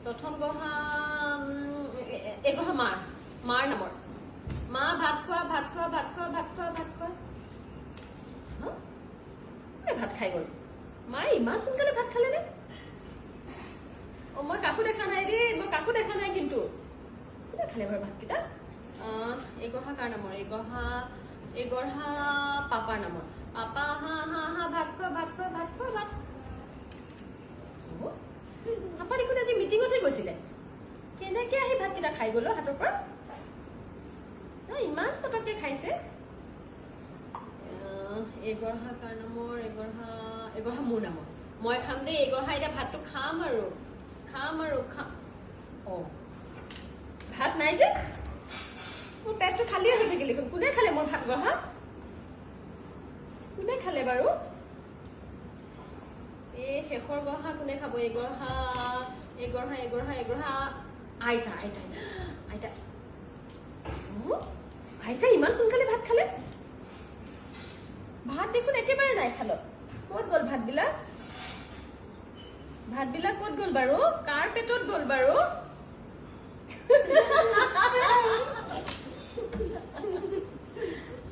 প্ৰথম গহা এই গহা মাৰ মাৰ নামৰ। মা, ভাত খোৱা, ভাত খোৱা, ভাত খোৱা, ভাত খোৱা, ভাত খোৱা। হা? কোনে ভাত খাই গ'ল? মায়ে ইমান সোনকালে ভাত খালেনে? অ, মই কাকো দেখা নাই দেই, মই কাকো দেখা নাই। কিন্তু কোনে খালে বাৰু ভাতকেইটা? এই গঢ়া কাৰ নামৰ? এই গঢ়া পাপাৰ নামৰ। পাপা, হা হা হা, ভাত খোৱা, ভাত খোৱা, ভাত খোৱা, ভাত। অ, পাপা দেখোন আজি মিটিঙতে গৈছিলে। কেনেকে আহি ভাতকেইটা খাই গ'ল অ হাতৰ পৰা? হা, ইমান পটককে খাইছে। এই গঢ়া কাৰ নামৰ? এই গঢ়া মোৰ নামৰ। মই খাম দেই এই গঢ়া। এতিয়া ভাতটো খাম আৰু খাম আৰু খাম। অ, ভাত নাই যে? মোৰ পেটটো খালীয়ে হৈ থাকিল দেখোন। কোনে খালে মোৰ ভাত গঢ়া? কোনে খালে বাৰু? এই শেষৰ গঢ়া কোনে খাব? এই গঢ়া, এই গঢ়া, এই গঢ়া, এই গঢ়া আইতা, আইতা, আইতা। অ, আইতা ইমান সোনকালে ভাত খালে? ভাত দেখোন একেবাৰে নাই খালত। ক'ত গ'ল ভাতবিলাক? ভাতবিলাক ক'ত গ'ল বাৰু? কাৰ পেটত গ'ল বাৰু?